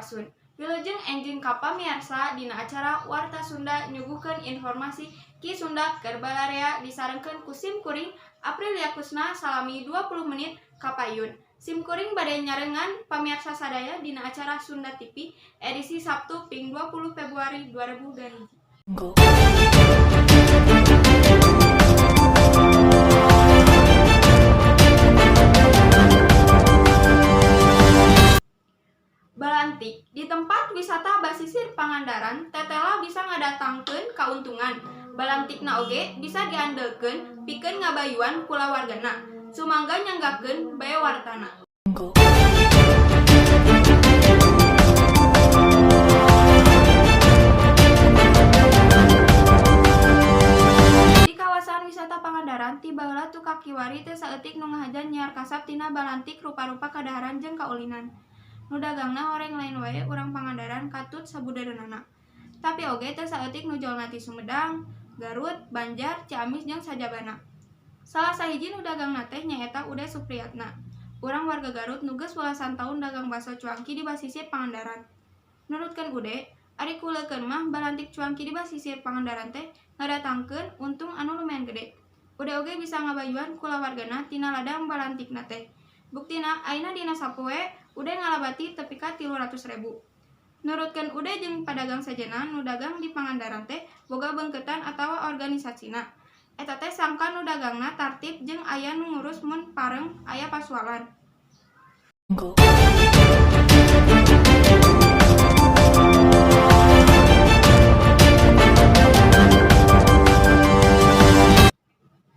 Sampurasun. Wilujeng enjing ka pamiarsa dina acara Warta Sunda nyuguhkeun informasi Ki Sunda keur balarea disarengkeun ku sim kuring Aprilia Kusna salami 20 menit kapayun. Sim kuring bade nyarengan pamiarsa sadaya dina acara Sunda TV edisi Sabtu ping 20 Februari 2021. Balantik di tempat wisata basisir Pangandaran tetela bisa ngadatangkeun kauntungan. Balantikna oge bisa diandelkeun pikeun ngabayuan kulawargana. Sumangga nyanggakeun bae wartana. Di kawasan wisata Pangandaran ti baheula tu kakiwari teu saeutik nu ngahaja nyiar kasap tina balantik rupa-rupa kadaharan jeung kaulinan. Nu dagangna horeng lain wae urang Pangandaran katut sabudeureunana. Tapi oge teu saeutik nu jolna ti Sumedang, Garut, Banjar, Ciamis jeung sajabana. Salah sahiji nu dagangna teh nyaeta Ude Supriyatna. Urang warga Garut nu geus welasan taun dagang baso cuangki di basisir Pangandaran. Nurutkeun Ude, ari kuleukeun mah balantik cuangki di basisir Pangandaran teh ngadatangkeun untung anu lumayan gede. Ude oge bisa ngabayuan kulawargana tina ladang balantikna teh. Buktina ayeuna dina sapoe Ude ngalabati tepi ka 300.000. Nurutkeun Ude jeung padagang sejenna nu dagang di Pangandaran teh boga beungkeutan atawa organisasina. Eta teh sangkan nu dagangna tartib jeung aya nu ngurus mun pareng aya pasualan.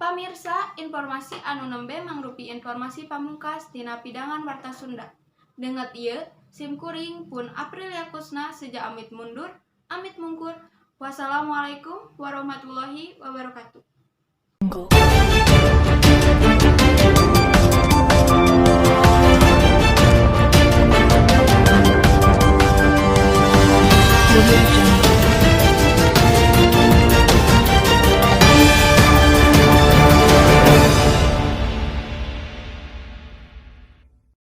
Pamirsa, informasi anu nembe mangrupi informasi pamungkas tina pidangan Warta Sunda. Denget ieu, sim kuring pun Aprilia Kusna seja amit mundur, amit mungkur. Wassalamualaikum warahmatullahi wabarakatuh.